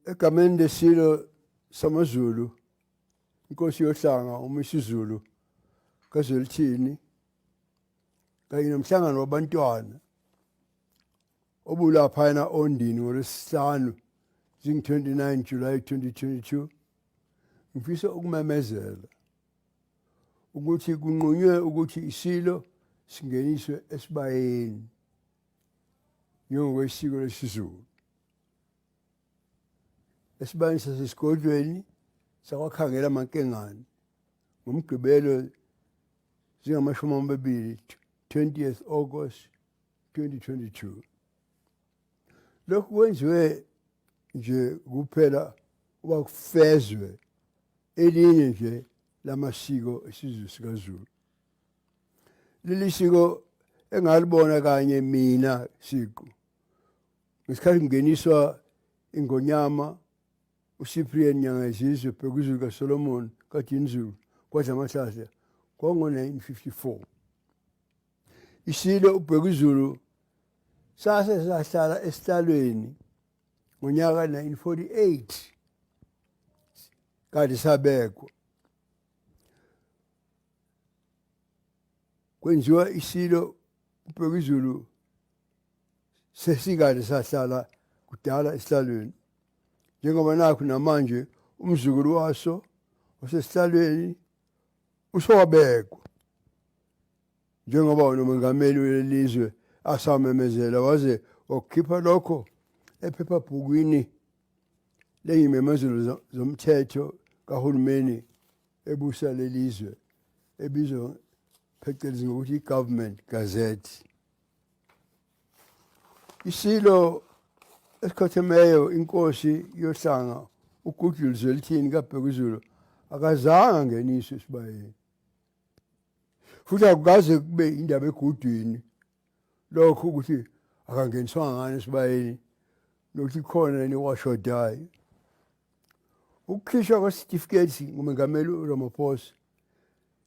Egameni leSilo samaZulu, iNkosi yoHlanga uMisuzulu kaZwelithini kanye nomhlangano wabantwana obulaphayana oNdini ngoLwesihlanu zing-29 July 2022, ngifisa ukumemezela ukuthi kunqunywe ukuthi iSilo singeniswe esibayeni njengokwesiko lesiZulu. Esibayeni sasesigodlweni sakwaKhangela Mankengane ngoMgqibelo zingamashumi amabili, 20th August 2022. Lokhu kwenziwe nje kuphela uba kufezwe elinye nje lamasiko esizwe sikaZulu. Leli siko engalibona kanye mina siqu ngesikhathi kungeniswa iNgonyama uCyprian Nyangayizizwe Bhekuzulu kaSolomon kaDinizulu kwaDlamahlahla kwango-1954. Isilo uBhekuzulu sase sahlala esihlalweni ngonyaka 1948 kade sabekwa. Kwenziwa isilo uBhekuzulu sesikade sahlala kudala esihlalweni, njengoba nakhu namanje umzukulu waso osesihlalweni usowabekwa, njengoba nomengameli welizwe asamemezela waze wakukhipha lokho ephephabhukwini leyimemezelo zomthetho kahulumeni ebusa lelizwe ebizwa phecelezi ngokuthi i-Government Gazette. Isilo esikhothemeyo inkosi yoHlanga uGoodwill Zwelithini kaBhekuzulu akazange angeniswe esibayeni, futhi akukaze kube indaba egudwini lokho ukuthi akangeniswanga ngani esibayeni nokuthi khona yini okwashodayo. Ukukhishwa kwesitifiketi ngumengameli uRamaphosa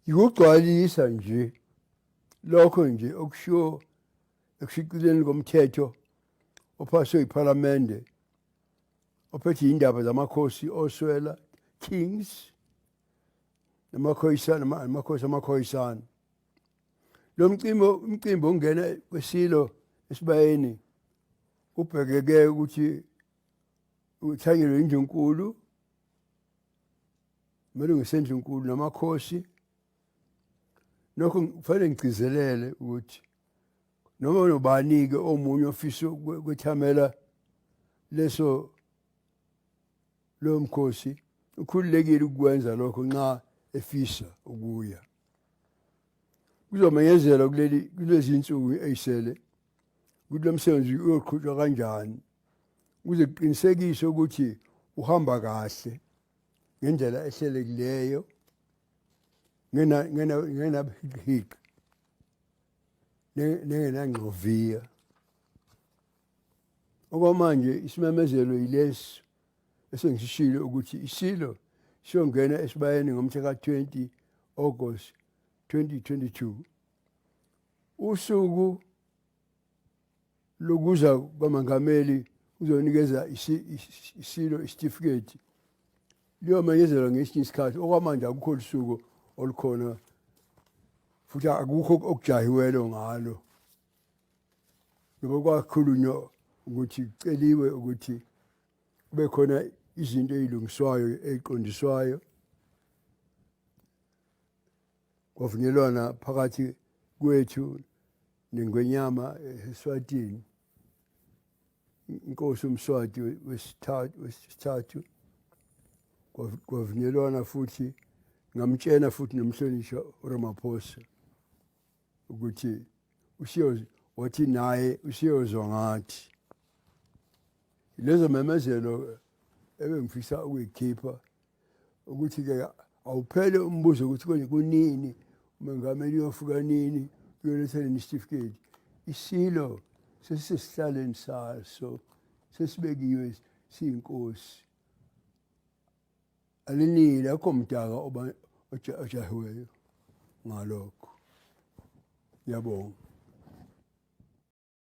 yikugcwalisa nje lokho nje okushiwo ekushicileni komthetho ophaswe yiPhalamende ophethe indaba zamakhosi oswela, kings, namakhoyisana, amakhosi amakhoyisana. Lo mcimbi, umcimbi ongena kwesilo esibayeni ubhekeke ukuthi uthanyelwe indlunkulu, amalungu esendlunkulu namakhosi. Nokho kufanele ngigcizelele ukuthi noma nobani-ke omunye ofisa ukwethamela leso lowo mkhosi ukhululekile ukukwenza lokho nxa efisa ukuya. Kuzomenyezelwa kuleli kulezi nsuku eyisele ukuthi lo msebenzi uyoqhutshwa kanjani ukuze kuqinisekiswe ukuthi uhamba kahle ngendlela ehlelekileyo ngenabuhiqi nengenangxoviya. Okwamanje isimemezelo yilesi esengisishilo ukuthi isilo siyongena esibayeni ngomhla ka-20 August 2022. Usuku lokuza kwamangameli uzonikeza isilo isitifiketi liyomenyezelwa ngesinye isikhathi. Okwamanje akukho lusuku olukhona futhi akukho okujahiwelo ngalo, ngoba kwakhulunywa ukuthi kuceliwe ukuthi kube khona izinto ey'lungiswayo ey'qondiswayo, kwavunyelwana phakathi kwethu nengwenyama eSwatini, inkosi uMswati wesithathu, kwavunyelwana futhi ngamtshena futhi nomhlonishwa uRamaphosa ukuthi usiyo wathi naye usiyozwa ngathi lezo memezelo ebengifisa ukuyikhipha ukuthi ke awuphele umbuzo ukuthi konje kunini umengameli uyofika nini uyoletha leni certificate. Isilo sesisesihlalweni saso sesibekiwe siyinkosi, alinile, akho mdaka ojahiweyo ngalokho. Ngiyabonga.